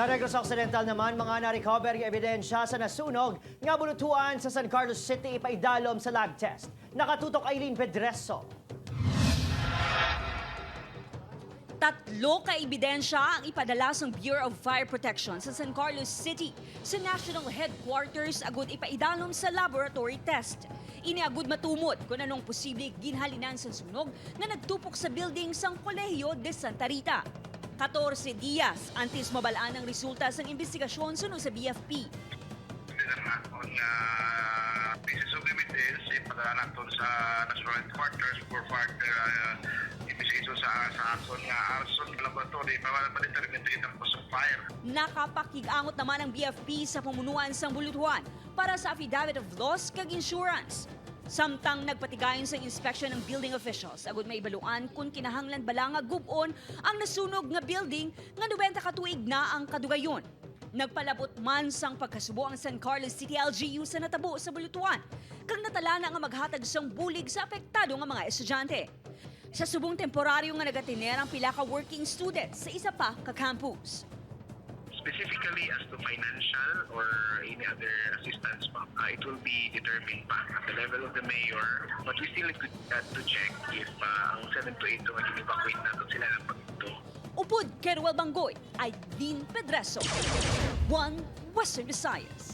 Sa Negros Occidental naman, mga na-recover nga ebidensya sa nasunog nga bulutuan sa San Carlos City ipaidalom sa lab test. Nakatutok Eileen Pedreso. Tatlo ka ebidensya ang ipadala sa Bureau of Fire Protection sa San Carlos City sa National Headquarters agud ipaidalom sa laboratory test. Ini agud matumod kung anong posible ginhalinan sa sunog nga nagtupok sa building sang Kolehiyo de Santa Rita. 14 diyas antes mabalaan ang resulta sang investigasyon suno sa BFP. Naton nga pieces of evidence ipadala naton sa National Headquarters for further investigation sa aton nga arson laboratory para ma-determine ang cause of fire. Nakapakig-angot naman ang BFP sa pamunuan sang Bulutuan para sa affidavit of loss kag insurance. Samtang nagpatigayon sa inspection ng building officials, agud maibaluan kung kinahanglan bala nga gub-on ang nasunog nga building nga 90 ka tuig na ang kadugayon. Nagpalabot man sang pagkasubo ang San Carlos City LGU sa natabo sa Bulutuan, kag natala na nga maghatag sang bulig sa apektado nga mga estudyante. Sa subong, temporaryo nga nagatiner ang pila ka working students sa isa pa ka campus. Specifically as to financial or any other assistance, ma'am, it will be determined pa at the level of the mayor. But we still need to check if ang 7 to 8 to mag-evacuate natin sila ng pag-ito. Upod kay Ruel Bangoy, Eileen Pedreso. One Western Visayas.